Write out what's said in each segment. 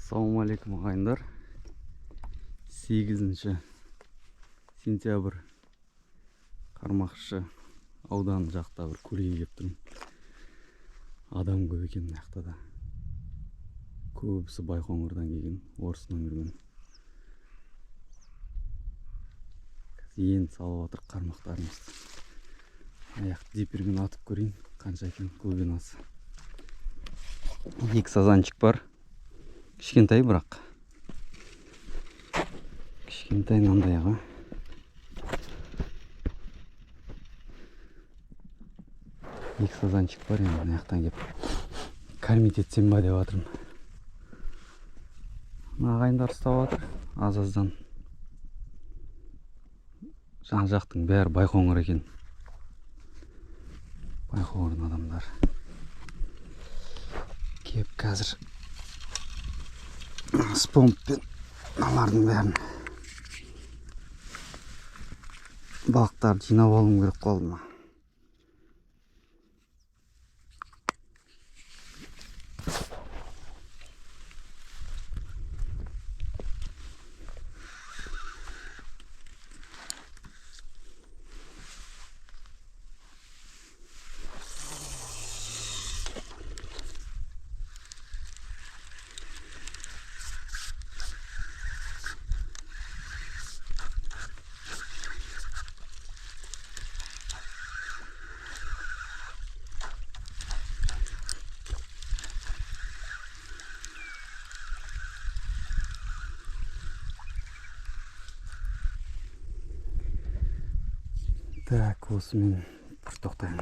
Ассалаумағалейкум ағайындар. 8 сентябрь Қармақшы ауданы жақта бір көлге келіп тұрмын. Адам көп екен мына жақта да. Көбісі Байқоңырдан келген, орыс нөмірмен. Қазір енді салып жатыр қармақтарымызды. Аяқ дипермен атып көрейін, қанша екен глубинасы. 2 сазанчик бар. Кішкентай бірақ. Кішкентай мынандай ғой. 2 сазанчик бар, енді мына жақтан келіп кормить етсем ба деп жатырмын. Мына ағайындар ұстап жатыр аз-аздан. Жан жақтың бәрі Байқоңыр екен. Байқоңырдың адамдары. Кеп қазір спомппен мыналардың бәрін балықтарды жинап алуым керек қолыма. Так, осымен бір тоқтайын.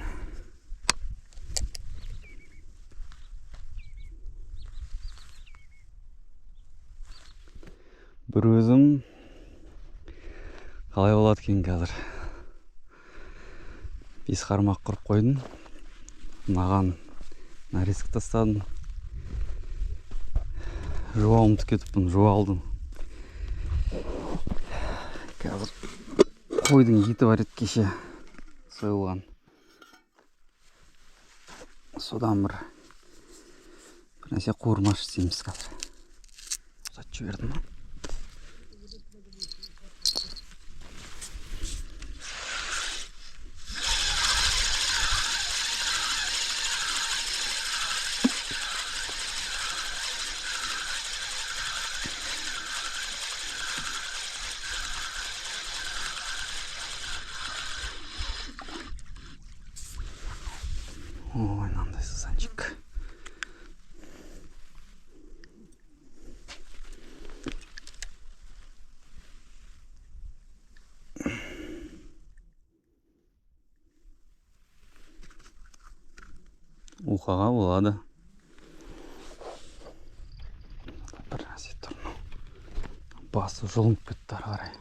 Бір өзім қалай болады екен қазір. 5 қармақ құрып қойдым. Маған нарезка тастадым. Жуа ұмытып кетіппін, жуа алдым. Қазір қойдың еті бар еді кеше сойылған. Содан бір нәрсе қуырмаш істейміз қазір. Ұзатып жібердім. Ой, мынандай сазанчик. Ухаға болады. Бір нәрсе тұр. Басы жұлынып кетті ары қарай.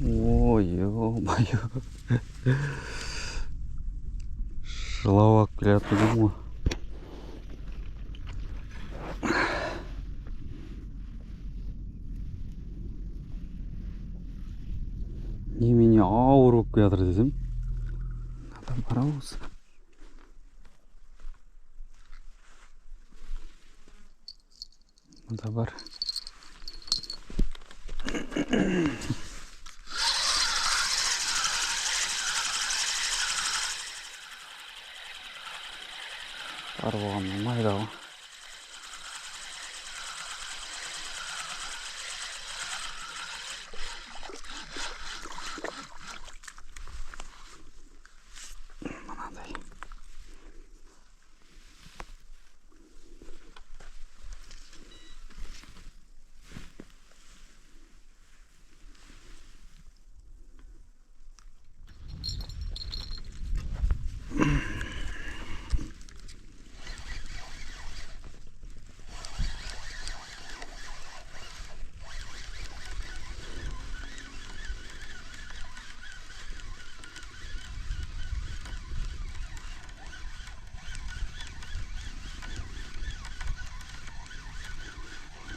Ой, ё-моё. Жылау алып келе жатыр екен ғой. Немене ауыр болып келе жатыр десем. Адам бар ау осы. Мында бар. Бар болғаннан майда ғой. Мынадай.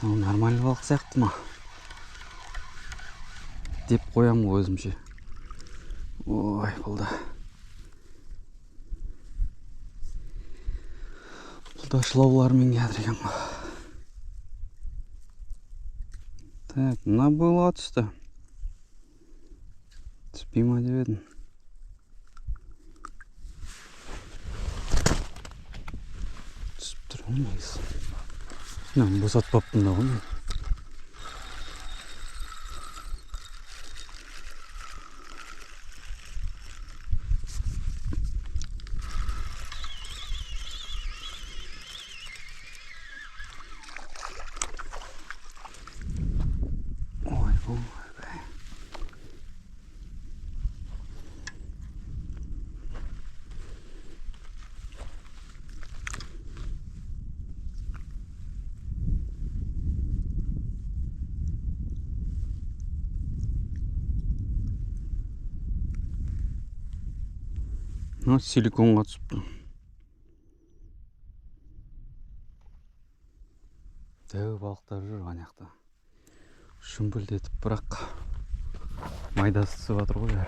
Мынау нормальный балық сияқты ма деп қоямын ғой өзімше. Ой, бұл да. Бұл да шылаулармен келатыр екен ғой. Так, мына бойлыға түсті. Түспей ма деп едім. Түсіп тұр ғой негізі. Мынаны босатпаппын да ғой мен. Ой, ой, ой. Мынау силиконға түсіп тұр. Дәу балықтар жүр ана жақта. Шүмпілдетіп, бірақ майдасы түсіп жатыр ғой бәрі.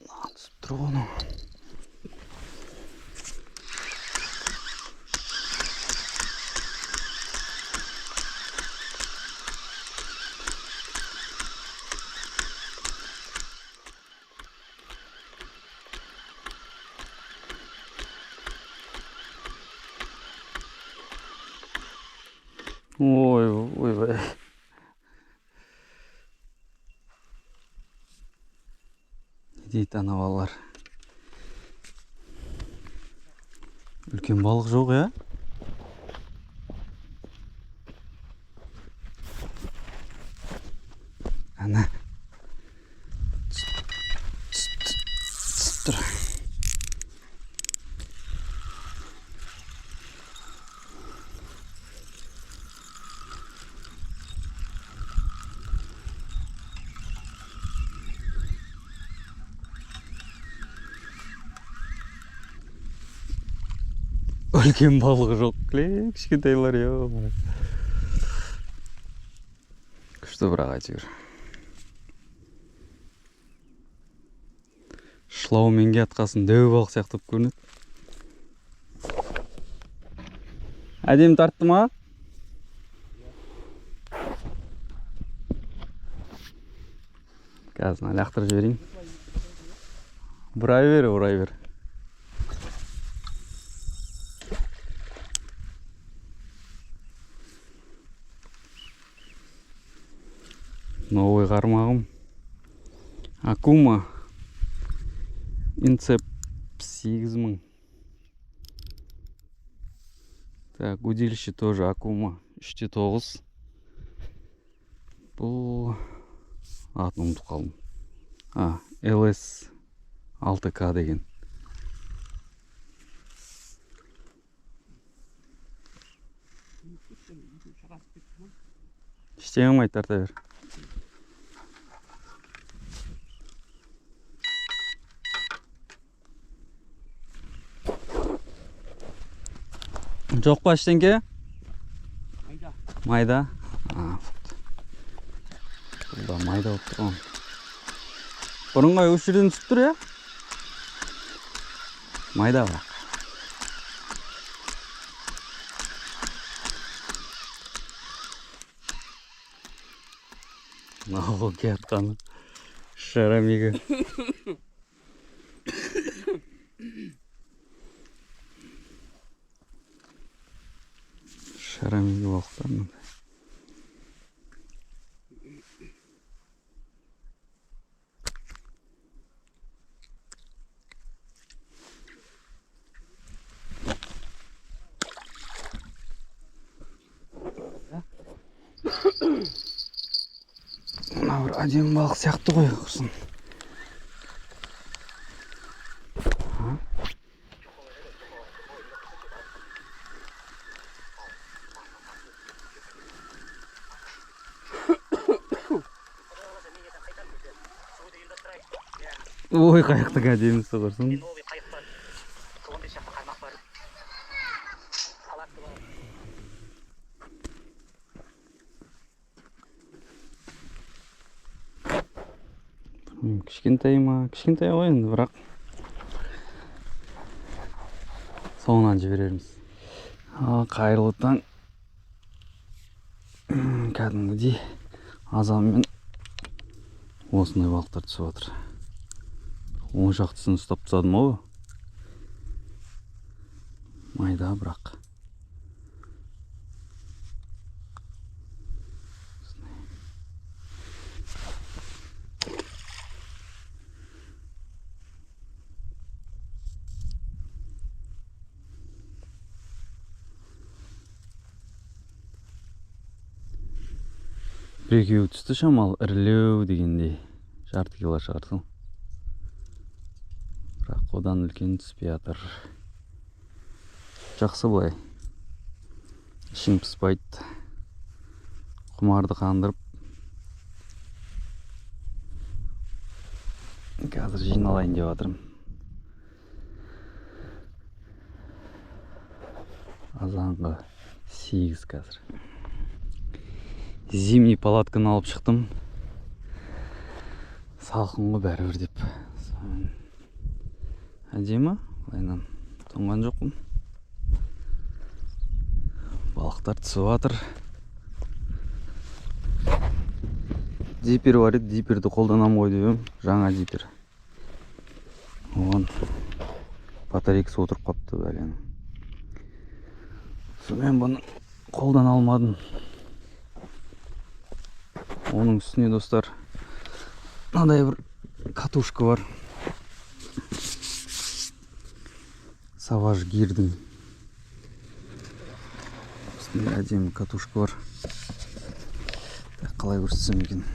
Мынаған түсіп тұр ғой анау. Ой, ой, ой. Не дейді ана балалар? Үлкен балық жоқ, иә? Ана. Түсіп тұр. Үлкен балық жоқ, кішкентайлар, ё-моё. Күшті бірақ әйтеуір. Шылаумен келатқасын дәу балық сияқты болып көрінеді. Әдемі тартты ма? Қазір лақтырып жіберейін. Бұрай бер, бұрай бер. Новый қармағым. Акума Инцеп 8000. Так, удилище тоже Акума 3.9. Бұл атын ұмытып қалдым. LS 6К деген. Ештеңе болмайды, тарта бер. Жоқ па ештеңке? Майда. Майда? Бұл да майда болып тұр ғой. Бұрынғы осы жерден түсіп тұр, иә? Майда бірақ. Мынау келатқаны шарамигі. Шарамигі балықтар мындай. Мына бір әдемі балық сияқты ғой құрсын. Ой, қайықтың әдемісі құрсын. Кішкентай ма? Кішкентай ғой енді, бірақ соңынан жіберерміз. Қайырлы таң. Кәдімгідей азанмен осындай балықтар түсіп жатыр. 10 шақтысын ұстап тастадым ау. Майда бірақ. Бір екеуі түсті шамалы, ірілеу дегендей, жарты кило шығар сол. Бірақ одан үлкен түспей жатыр. Жақсы былай. Ішің пыспайды. Құмарды қандырып. Қазір жиналайын деп жатырмын. Азанғы 8 қазір. Зимний палатканы алып шықтым. Салқын ғой бәрібір деп. Сонымен әдемі, былайынан тоңған жоқпын. Балықтар түсіп жатыр. Диппер бар еді, дипперді қолданамын ғой деп едім. Жаңа диппер. Оған батарейкасы отырып қапты бәленің. Сонымен бұны қолдана алмадым. Оның үстіне, достар, мынадай бір катушка бар. Savage Gear'дің осындай әдемі катушка бар. Так, қалай көрсетсем екен?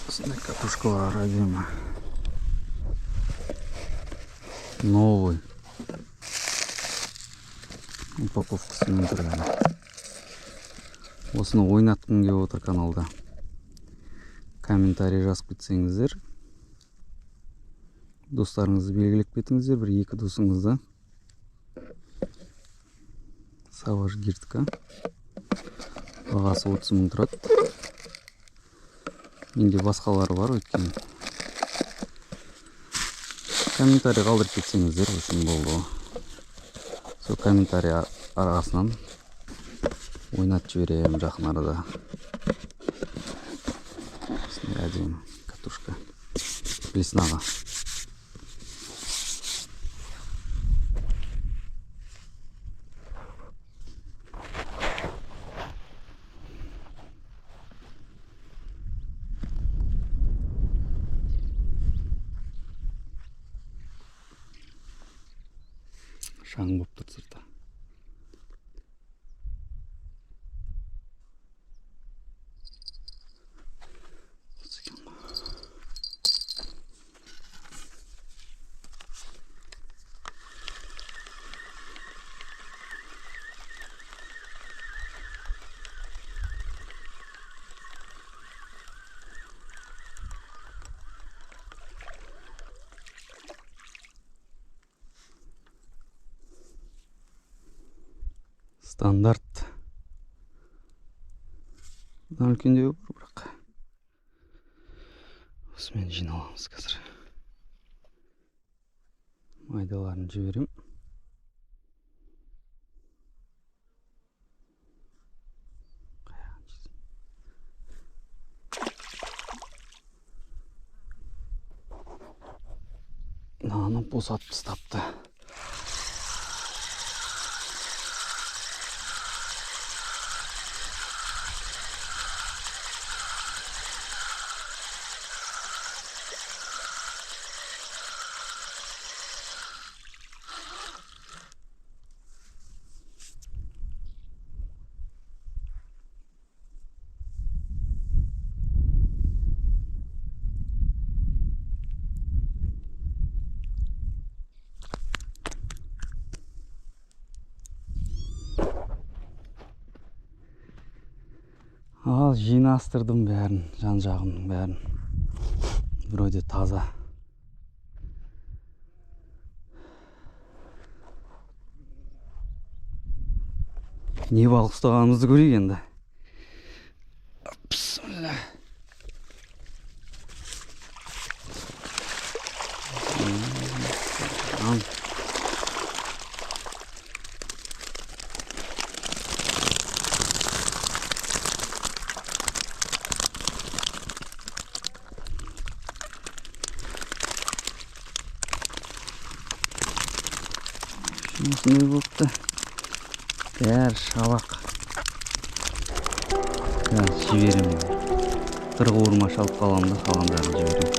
Осындай катушка бар, әдемі. Новый. Упаковкасымен тұр әлі. Осыны ойнатқым келіп отыр каналда. Комментарий жазып кетсеңіздер, достарыңызды белгілеп кетіңіздер, бір екі досыңызды. Savage Gear'дікі. Бағасы 30 мың тұрады. Менде басқалары бар өйткені. Комментарий қалдырып кетсеңіздер, осыны болды ғой. Сол комментарий арасынан ойнатып жіберемін жақын арада. Осындай әдемі катушка. Блеснаға. Шаң болып тұр сырты. Стандарт. Бұдан үлкендеуі бар, бірақ осымен жиналамыз қазір. Майдаларын жіберем. Мынаны босатып тастапты. Ал жинастырдым бәрін, жан жағымның бәрін. Вроде таза. Не балық ұстағанымызды көрейік енді. Бісміллә. Ал. Осындай болыпты. Бәрі шабақ. Қазір жіберемін. Бір қуырма шалып қаламын да, қалғандарын жіберемін.